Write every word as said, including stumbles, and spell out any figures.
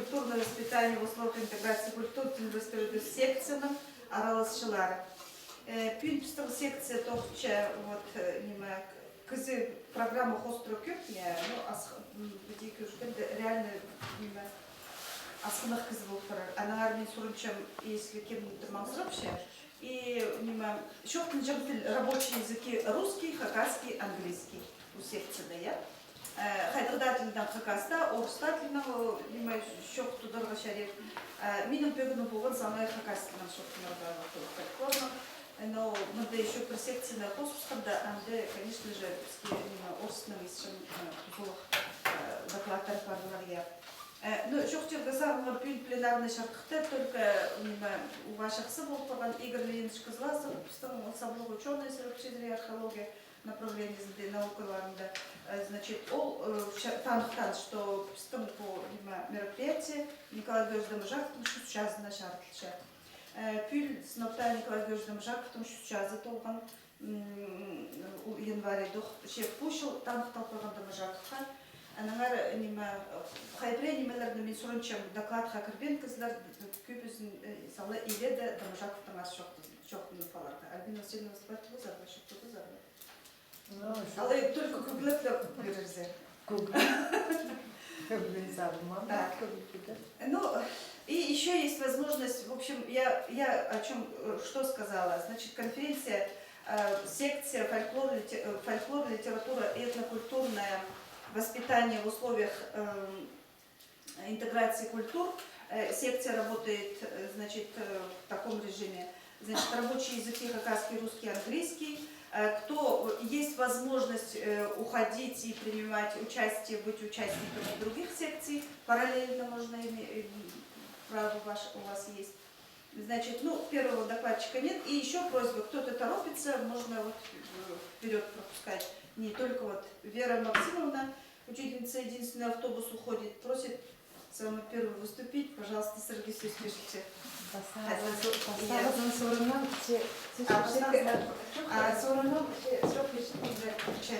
Культурное воспитание в условиях интеграции культур, тіл ӧстірудур секцияның араласчылары. Э, пӱӱн пістің секция тоғынча, вот, э, ниме, кізі программа хоостыра кӧп, я, ну, ас-, м, піди кӧргенде, реально, ниме, асхынах кізі полып парар. Аннаңар мин сурынчам, если кемнер маңзырапча, и, ниме, чоохтанҷаң тіл, рабочие языки русский, хакасский, английский. У секцияда, я. Э, хайдағ даа тілнең, хакас таа, орыс таа тілнең, о, ниме, чоохтадарға чарир. Э, минің пӧгінім полған саңай хакас тілнең чоохтанарға, вот, фольклорнаң. Э, но мында ещё пір секцияны хосханда, анда, конечно же, піске, ниме, орыс тілнең исчең, э, пызылығ, э, докладтар парлар, я. Э, ну, чоохтирға сағынғам пӱӱн пленарный чардыхта, только, ниме, уғаа чахсы полып парған, Игорь Леонидович Кызласов, пістің саблығ учёный, сірер пілчезер, археология направлениезінде, наукаларында. Э, значит, ол, э, ча-, таныхтаан, что пістің пу, ниме, мероприятие Николай Георгиевич Доможаковтың чӱс чазына чарыдылча. Э, пӱӱл сынап таа Николай Георгиевич Доможаковтың чӱс чазы толған, м, ол январьдох. Че пу чыл таныхтал парған Доможаковха. Аннаңар, ниме, хай пірее нимелерні мин сурынчам, докладха кірбеен кізілер, кӧбізін, э, сала иледе Доможаковтаңар чоохтазын. Чоохтанып аларға. Альбина Васильевна, выступать ползар ба, чоохтазар ба? Ну, алай только кӧглеп пирерзер. Кӧглеп. Кӧглеп сағынмаам. Так. Кӧглеп. Ну, и ещё есть возможность, в общем, я, я о чём, э, что сказала. Значит, конференция, э, секция фольклор, лите-, э, фольклор, литература, этнокультурное воспитание в условиях, эм, интеграции культур. Э, секция работает, э, значит, э, в таком режиме. Значит, рабочие языки хакасский, русский, английский. Э, кто, э, есть возможность, э, уходить и принимать участие, быть участниками других секций, параллельно можно ими, э, право ваш-, у вас есть. Значит, ну, первого докладчика нет. И ещё просьба, кто-то торопится, можно вот, э, вперёд пропускать. Не только вот Вера Максимовна, учительница, единственный автобус уходит, просит самый первый выступить, пожалуйста, сірерге сӧс пирче. Пастағызын су-, пастағызын сурыннаң, че, че, а, пастағызын, а, сурыннаң, че, чох, пирче, че,